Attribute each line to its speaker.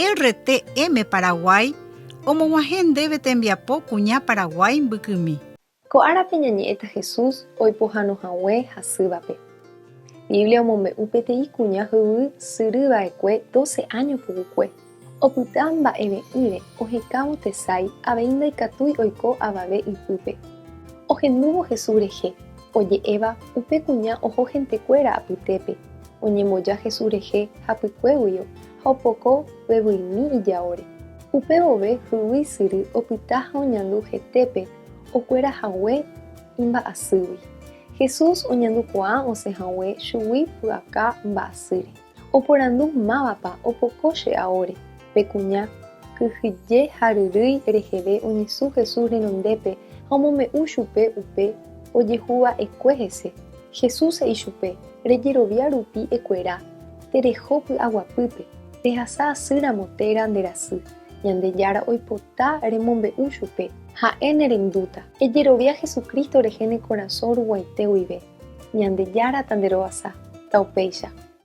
Speaker 1: RTM Paraguay omog̃uahẽ ndéve tembiapo kuña Paraguái mbykymi.
Speaker 2: Ko árape ñañe'ẽta Jesús oipohãnohague hasývape. Biblia omombe'u peteĩ kuña hyvy syry va'ekue doce áño pukukue. Opyta mba'eve'ỹre ohekávo tesái avei ndaikatúi oiko avave ypýpe. Ohendúvo Jesús rehe, oje'éva upe kuña oho hentekuéra apytépe, oñemboja Jesús rehe hapykuéguio ha opoko vevyimi ijaóre. Upe vove hyvy syry opyta ha oñandu hetépe okuera hague imba'asýgui. Jesús oñandukuaa osẽ hague chugui pu'aka mba'asýre. Oporandu mávapa opoko che aóre. Pe kuña, kyhyje ha ryrýi reheve oñesũ Jesús renondépe ha omombe'u chupe upe ojehuva'ekue hese. Jesús he'i chupe, Rejerovia rupi ekuera, tereho py'aguapýpe, rehasa asýramo térã nde rasy. Ñandejára oipota remombe'u chupe, ha'e nerendúta. Ejerovia Jesucristo rehe ne korasõ ruguaite guive. Ñandejára tanderovasa. Taupéicha.